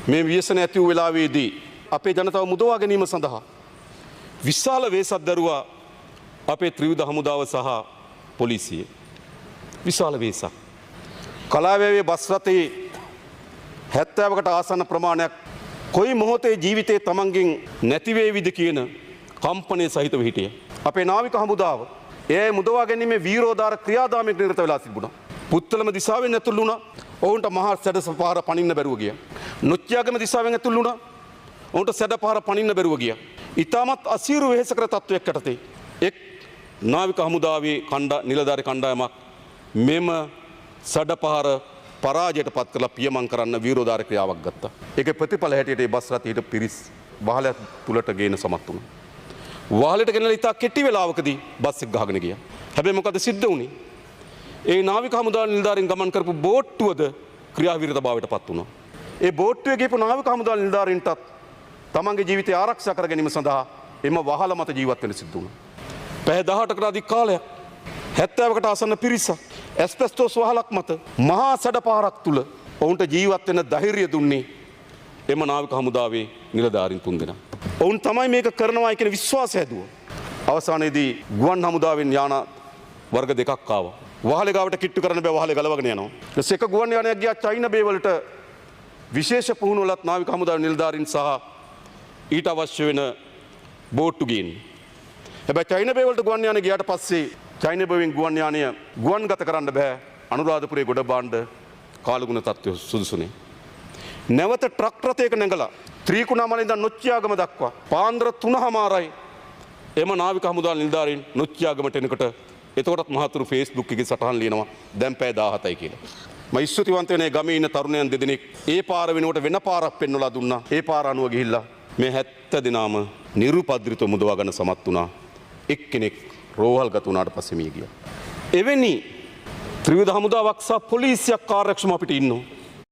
මේ ව්‍යසන ඇති වූ වෙලාවේදී අපේ ජනතාව මුදවා ගැනීම සඳහා විශාල වෙහෙසක් දැරුවා අපේ ත්‍රිවිධ හමුදාව සහ පොලිසිය. විශාල වෙහෙසක්. කලාවැවේ බස් රථයේ 70කට ආසන්න ප්‍රමාණයක් කොයි මොහොතේ ජීවිතේ තමන්ගෙන් නැති වේවිද කියන කම්පනය සහිතව හිටිය. අපේ නාවික හමුදාව ඒ මුදවා ගැනීමේ වීරෝදාර ක්‍රියාදාමයක නිරත වෙලා තිබුණා. පුත්තලම දිසාවෙන් ඇතුල් වුණා. ඔවුන්ට මහා සැඩ පහර පනින්න බැරුව ගියා. නොච්චියාගම දිසාවෙන් ඇතුල් වුණා. ඔවුන්ට සැඩ පහර පනින්න බැරුව ගියා. ඉතාමත් අසීරු වෙහෙසකර තත්ත්වයක් යටතේ එක් නාවික හමුදාවේ නිලධාරි කණ්ඩායමක් මෙම සැඩ පහර පරාජයට පත් කරලා පියමං කරන්න වීරෝදාර ක්‍රියාවක් ගත්තා. ඒකේ ප්‍රතිඵල හැටියට ඒ බස් රථය හිටපු පිරිස් වහලයක් තුලට ගේන සමත් වුණා. වහලට ගෙනලා ඉතා කෙටි වෙලාවකදී බස් එක ගහගෙන ගියා. හැබැයි මොකද සිද්ධ වුණේ? ඒ නාවික හමුදා නිලධාරීන් ගමන් කරපු බෝට්ටුවද ක්‍රියාවිරතභාවයට පත් වුණා. ඒ බෝට්ටුවේ ගියපු නාවික හමුදා නිලධාරීන්ටත් තමන්ගේ ජීවිතය ආරක්ෂා කර ගැනීම සඳහා එම වහල මත ජීවත් වෙන්න සිද්ධ වුණා. පැය 18කට අධික කාලයක් 70කට ආසන්න පිරිසක් ඇස්බෙස්ටෝස් වහලක් මත මහා සැඩ පහරක් තුල ඔවුන්ට ජීවත් වෙන ධෛර්යය දුන්නේ එම නාවික හමුදාවේ නිලධාරීන් තුන්දෙනා. ඔවුන් තමයි මේක කරනවා කියන විශ්වාසය හැදුවා. අවසානයේදී ගුවන් හමුදාවෙන් යාන වර්ග දෙකක් ආවා. වහලේ ගාවට කිට්ටු කරන්න බෑ, වහලේ ගලවගෙන යනවා. ඊට පස්සේ එක ගුවන් යානයක් ගියා චයිනා බේ වලට විශේෂ පුහුණුවලත් නාවික හමුදාවේ නිලධාරීන් සහ ඊට අවශ්‍ය වෙන බෝට්ටු ගේන්න. හැබැයි චයිනා බේ වලට ගුවන් යානය ගියාට පස්සේ චයිනා බේවෙන් ගුවන් යානය ගුවන්ගත කරන්න බෑ. අනුරාධපුරයේ ගොඩ බාණ්ඩ කාලගුණ තත්ත්වය සුදුසුනේ. නැවත ට්‍රක් රථයක නැගලා ත්‍රිකුණාමලේ ඉඳන් නොච්චියාගම දක්වා පාන්දර 3:30යි එම නාවික හමුදා නිලධාරීන් නොච්චියාගමට එනකොට එතකොටත් මහතුරු ෆේස්බුක් එකේ සටහන් ලියනවා දැන් පැය 17යි කියලා. මම ස්තුතිවන්ත වෙන ගමේ ඉන්න තරුණයන් දෙදෙනෙක් ඒ පාර වෙනුවට වෙන පාරක් පෙන්වලා දුන්නා. ඒ පාර අනුව ගිහිල්ලා මේ 70 දෙනාම නිරුපද්‍රිතව මුදවා ගන්න සමත් වුණා. එක්කෙනෙක් රෝහල්ගත වුණාට පස්සේ මිය ගියා. එවැනි ත්‍රිවිධ හමුදාවක් සහ පොලිසියක් කාර්යක්ෂම අපිට ඉන්නවා.